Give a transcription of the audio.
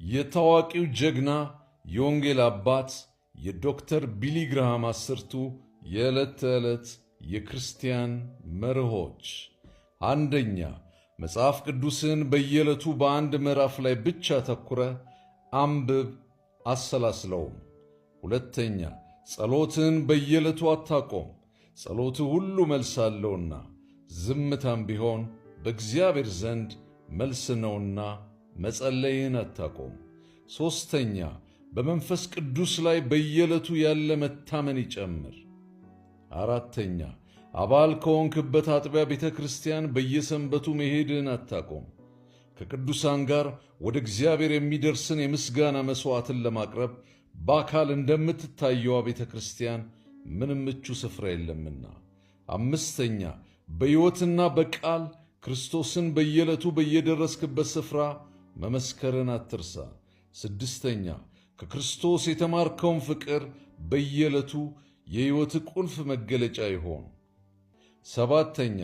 የታዋቂው ጀግና የወንጌል አባት የዶክተር ቢሊ ግርሃም 10ቱ የዕለት ተዕለት የክርስቲያን መርሆች። አንደኛ፣ መጽሐፍ ቅዱስን በየዕለቱ በአንድ ምዕራፍ ላይ ብቻ አተኩረህ አንብብ፣ አሰላስለውም። ሁለተኛ፣ ጸሎትን በየዕለቱ አታቆም። ጸሎትህ ሁሉ መልስ አለውና፣ ዝምታም ቢሆን በእግዚአብሔር ዘንድ መልስ ነውና መጸለይህን አታቆም። ሦስተኛ፣ በመንፈስ ቅዱስ ላይ በየዕለቱ ያለ መታመን ይጨምር። አራተኛ፣ አባል ከሆንክበት አጥቢያ ቤተ ክርስቲያን በየሰንበቱ መሄድህን አታቆም። ከቅዱሳን ጋር ወደ እግዚአብሔር የሚደርስን የምስጋና መሥዋዕትን ለማቅረብ በአካል እንደምትታየዋ ቤተ ክርስቲያን ምንም ምቹ ስፍራ የለምና። አምስተኛ፣ በሕይወትና በቃል ክርስቶስን በየዕለቱ በየደረስክበት ስፍራ መመስከርን አትርሳ። ስድስተኛ፣ ከክርስቶስ የተማርከውን ፍቅር በየዕለቱ የሕይወት ቁልፍ መገለጫ ይሆን። ሰባተኛ፣